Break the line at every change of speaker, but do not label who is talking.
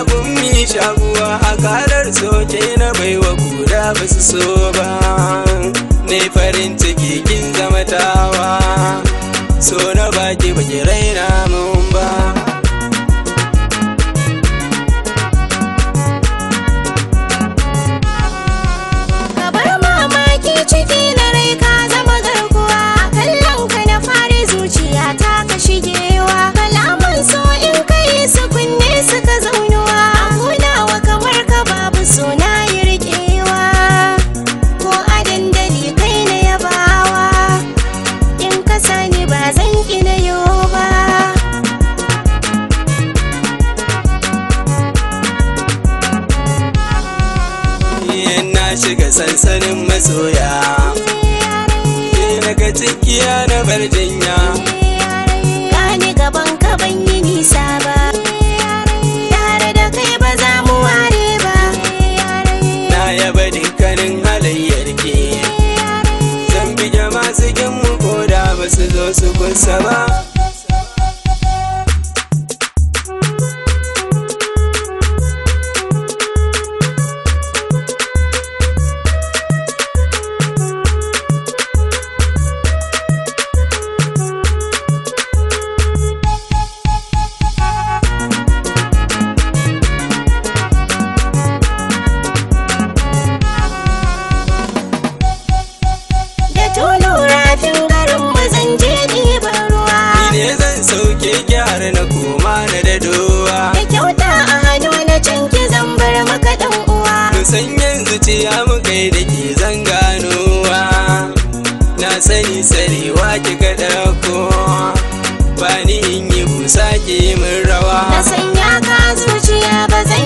Domin mi shaguwa a karar soke na baiwa guda ba su so ba. Ne farin ciki kin zama tawa, so na baki baki raina mun ba.
Ka bar mamaki ciki na rai ka zama garkuwa. Kallon ka na fari zuciya ta ka shigewa. Kalaman so in kai su kunne suka zaunuwa. Gunawa kamar ka babu suna yi riƙewa. Ko a dandali kai na yabawa. In ka sani ba zan ƙi na yo ba.
Na shiga sansanin masoya, ke daga cikiya na bar jinya.
Gani gaban ka ban yi nisa ba. Tare da kai ba za mu ware ba.
Na yaba dukkanin halayyar ki, zan bi masu kin mu ko da ba su zo su kusa ba.
Da tulu rafin garin mu zan je ɗiban ruwa.
Ni ne zan sauke ki har na koma na dadowa.
Da kyauta a hannu na canki zan bar maka ɗan uwa.
Musanyen zuciya muka yi da ke zan ganowa. Na sani sarewa kika ɗauko, ba ni in yi busa ki min rawa.
Na sanya ka a zuciya ba zan